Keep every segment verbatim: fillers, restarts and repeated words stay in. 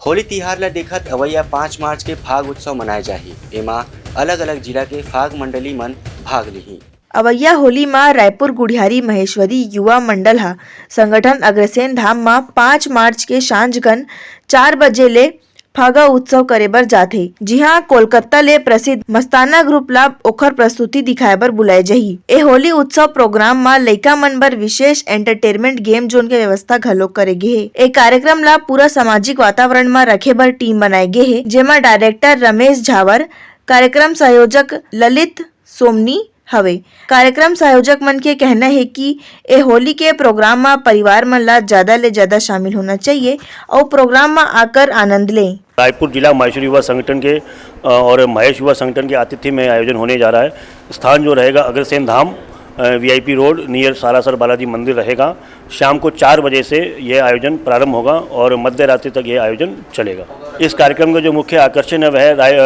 होली तिहार ला देखत अवइया पाँच मार्च के फाग उत्सव मनाए जाही। एमा अलग-अलग जिला के फाग मंडली मन भाग लिही। अवइया होली म रायपुर गुढ़ियारी महेश्वरी युवा मंडल ह संगठन अग्रसेन धाम म पाँच मार्च के सांझ कन चार बजे ले फागा उत्सव करे बर जाथे, जिहां कोलकाता ले प्रसिद्ध मस्ताना ग्रुप ला ओखर प्रस्तुति दिखाए बर बुलाए जाही। ए होली उत्सव प्रोग्राम म लइका मन बर विशेष एंटरटेनमेंट गेम जोन के व्यवस्था घलो करे गे हे। ए कार्यक्रम ला पूरा सामाजिक वातावरण म रखे बर टीम बनाए गे हे, जेमा डायरेक्टर रमेश झावर, कार्यक्रम संयोजक ललित सोमनी हवे। कार्यक्रम संयोजक मन के कहना हे कि ए होली के प्रोग्राम म परिवार मन ला ज्यादा ले ज्यादा शामिल होना चाहिए अउ प्रोग्राम म आकर आनंद लें। रायपुर जिला महेश्वरी युवा संगठन के, अ, और महेश युवा संगठन के आतिथ्य में आयोजन होने जा रहा है। स्थान जो रहेगा अग्रसेन धाम, अ, वीआईपी रोड नियर सालासर बालाजी मंदिर रहेगा। शाम को चार बजे से यह आयोजन प्रारंभ होगा और मध्य रात्रि तक यह आयोजन चलेगा। इस कार्यक्रम का जो मुख्य आकर्षण है वह राय-, अ,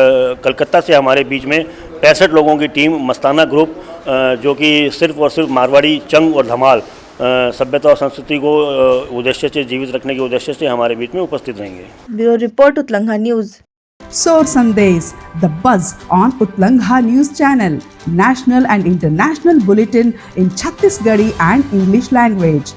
कलकत्ता से हमारे बीच में पैंसठ लोगों की टीम मस्ताना ग्रुप, अ, जो कि सिर्फ और सिर्फ मारवाड़ी चंग और धमाल, अ, सभ्यता और संस्कृति को, अ, उद्देश्य से जीवित रखने के उद्देश्य से हमारे बीच में उपस्थित रहेंगे। Bureau report, Utlangha news. Sor Sandesh, the buzz on Utlangha News Channel, national and international bulletin in Chhattisgarhi and English language.